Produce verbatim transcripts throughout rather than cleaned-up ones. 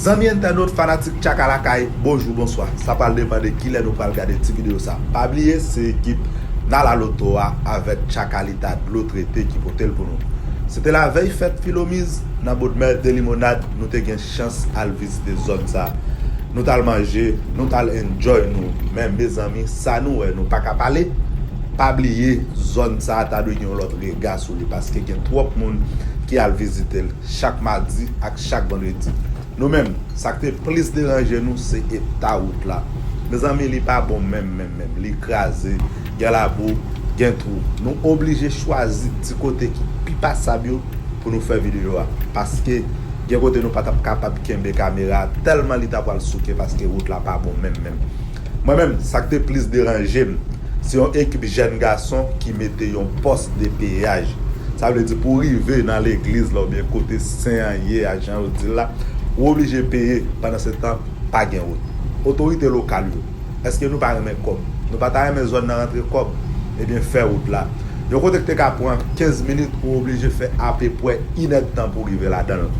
Zanmi entènot, fanatik Tchaka Lakay, bonjou, bonswa. Sa pral depann de kilè nou pral gade ti videyo sa. Pa bliye, se ekip Nala Loto a avèk Tchaka Lita Dlo Trete ki pote l pou nou. Se te lavèy fèt Filomiz nan Bodmè de Limonad, nou te gen chans al vizite zòn sa. Nou t al manje, nou t al enjoy nou. Men, mezanmi, sa nou wè, nou pa ka pale. Pa bliye, zòn sa ta dwe gen yon lòt rega sou li, paske gen twòp moun ki al vizite l chak madi ak chak vandredi. Nou menm, sa k te plis deranje nou, se eta wout la. Mezanmi, li pa bon menm, menm, menm. Li kraze, gen labou, gen twou. Nou oblije chwazi ti kote ki pi pasab yo pou nou fè videyo a. Paske gen kote nou pa t ap kapab kenbe kamera a, tèlman li ta pral souke, paske wout la pa bon menm, menm. Mwen menm, sa k te plis deranje m, se yon ekip jèn gason ki mete yon pòs de peyaj. Sa vle di, pou w rive nan legliz la oubyen kote sen an ye a, jan yo di l la, ou oblije peye, pandan se tan, pa gen wout. Otorite lokal yo, èske nou pa renmen kòb? Nou pa ta renmen zòn nan rantre kòb? Ebyen, fè wout la. Yon kote ki te ka pran kenz minit, ou oblije fè apepwè inèdtan pou w rive ladan l.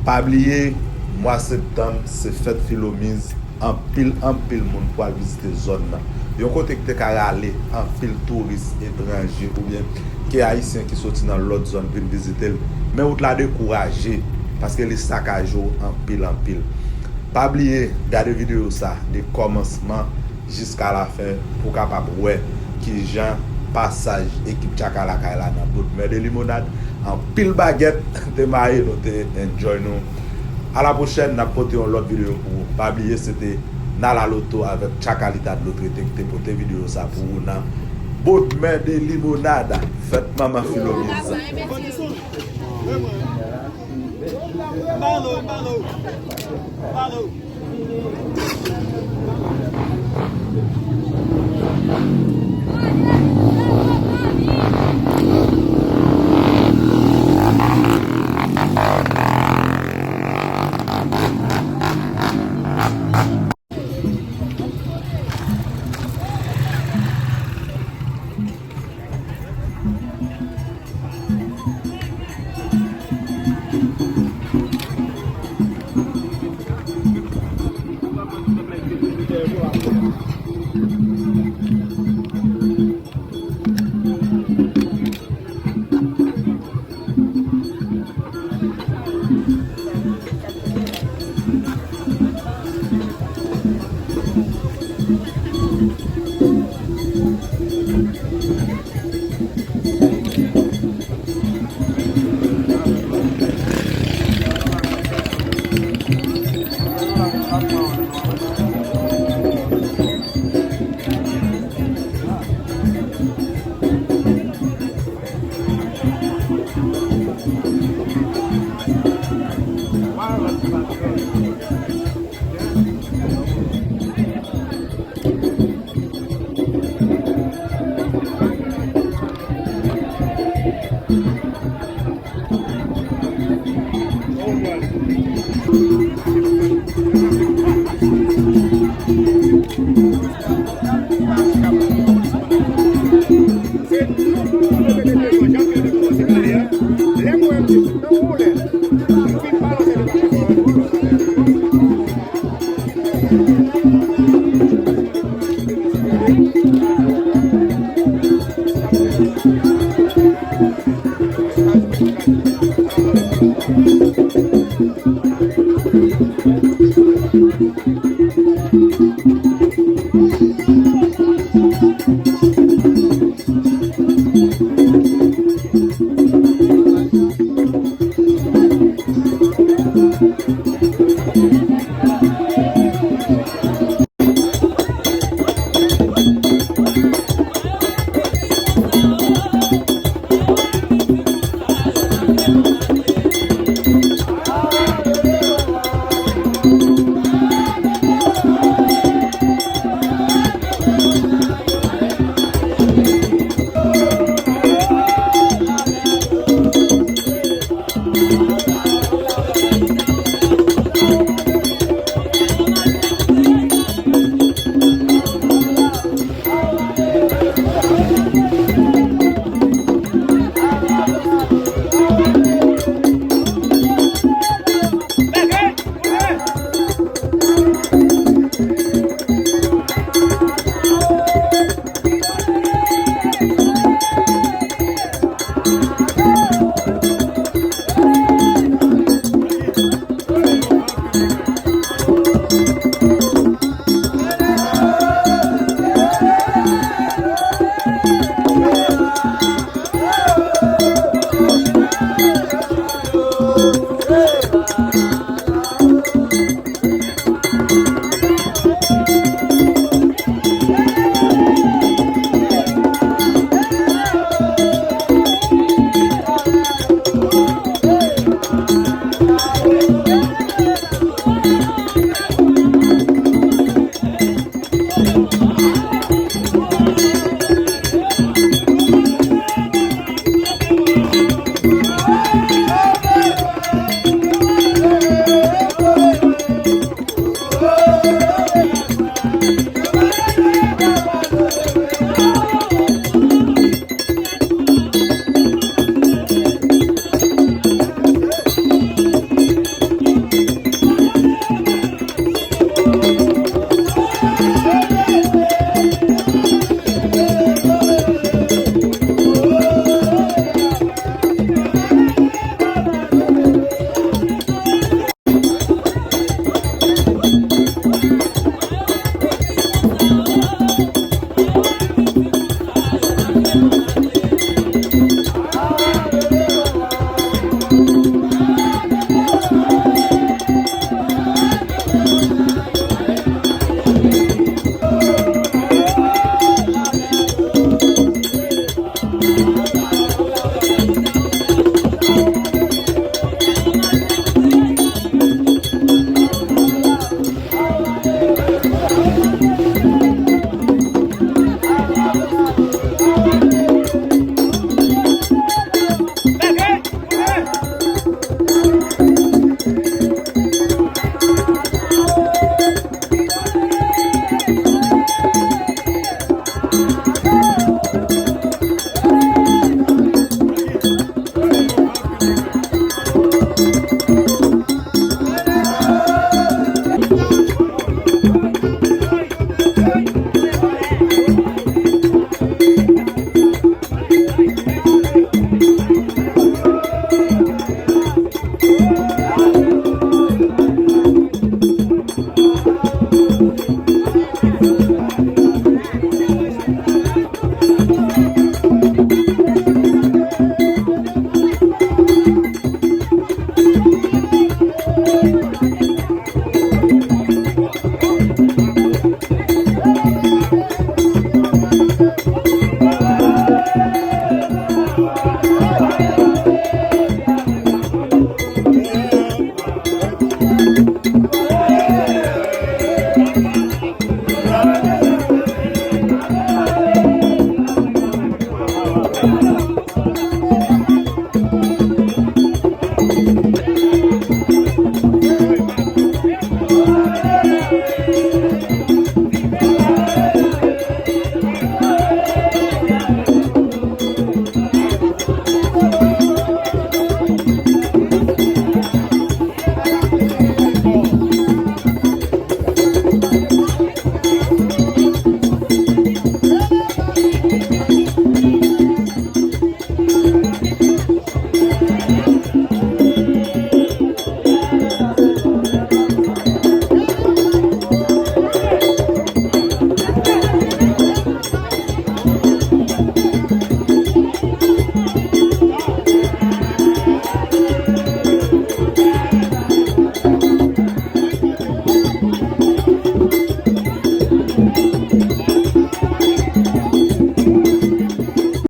Pa bliye, mwa septanm, se fèt Filomiz. Anpil, anpil moun pral vizite zòn nan. Yon kote ki te ka rale anpil touris etranje oubyen ke ayisyen ki soti nan lòt zòn vin vizite l. Men wout la dekouraje, paske li sakaje w anpil, anpil. Pa bliye gade videyo sa de kòmansman jiska lafen pou w kapab wè kijan pasaj ekip Tchaka Lakay la nan Bodmè de Limonad. Anpil bagèt te maye, nou te enjoy nou. A la pwochèn, n ap pote yon lòt videyo pou ou. Pa bliye, se te Nala Loto avèk Tchaka Lita Dlo Trete ki te pote videyo sa pou ou nan Bodmè de Limonad, fèt manman Filomiz.